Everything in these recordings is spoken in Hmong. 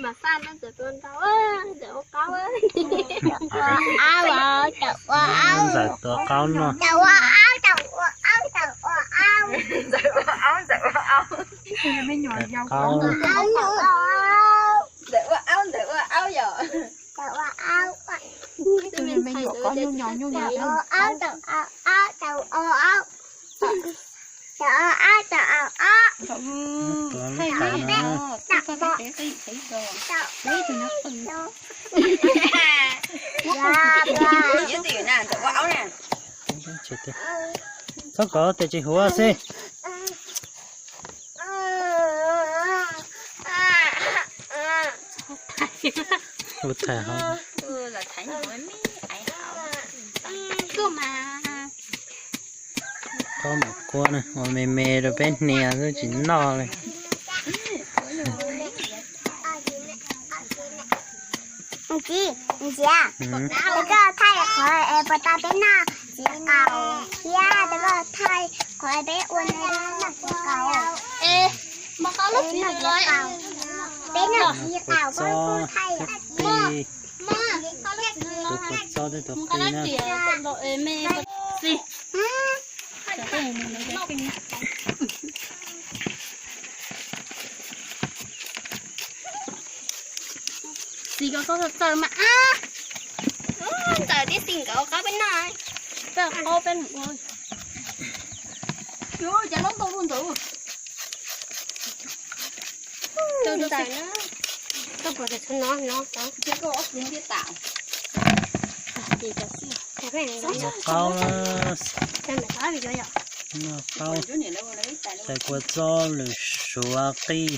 Mas xaj no txawm tua ntau, txawm ua qaub. Ua aub, txawm ua aub. Txawm ua qaub no. Txawm ua aub, txawm ua aub, txawm ua aub. Txawm ua aub, txawm ua aub. Txawm ua aub, txawm ua aub yom. Txawm ua aub. Txawm ua aub, txawm ua aub, txawm ua aub. Txawm ua aub, txawm ua aub. Txawm ua aub, txawm ua aub. Txhob kov tes tsis huv xwb. Ua thaij hov. Qaub mas kua na, ua me me rau peb hnia xwb tsis noj li. Txiv, txiv, koj thaij qhov es puas tau peb noj txiv qaub thiab koj thaij qhov es peb ua noj txiv qaub. Peb noj txiv qaub, koj thaij. Tus kua txob thiab tus qi na. Xis koj txob txawj mas. Ntxawm tib xis nkawd qaub peb noj. Peb qaub peb ua. Cov lub ntau lub ntawd. Ntxawm na. Koj puas tsum no no. Ces koj ob xis ntiab tas. Noj qaub, noj qaub, tais kua txob lwm suav qij.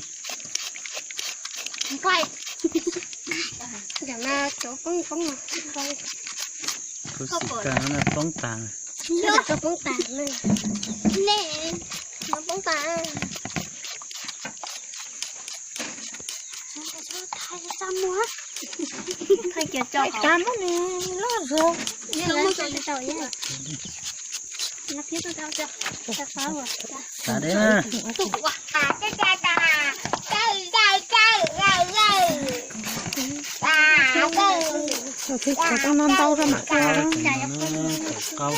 Kuv xim kawg no poob tas. Poob tas, poob tas. Thaij kiag tso qab muab nws loj zog. Xav deb na. Qaub,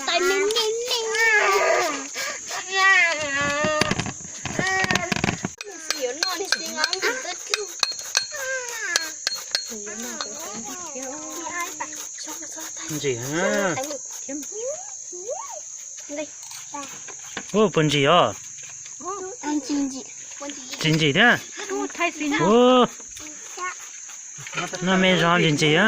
qaub no. Ntsim heev. Ua puas ntsim os? Tsis ntsim thiab. Ua, noj me zog tsis ntsim a.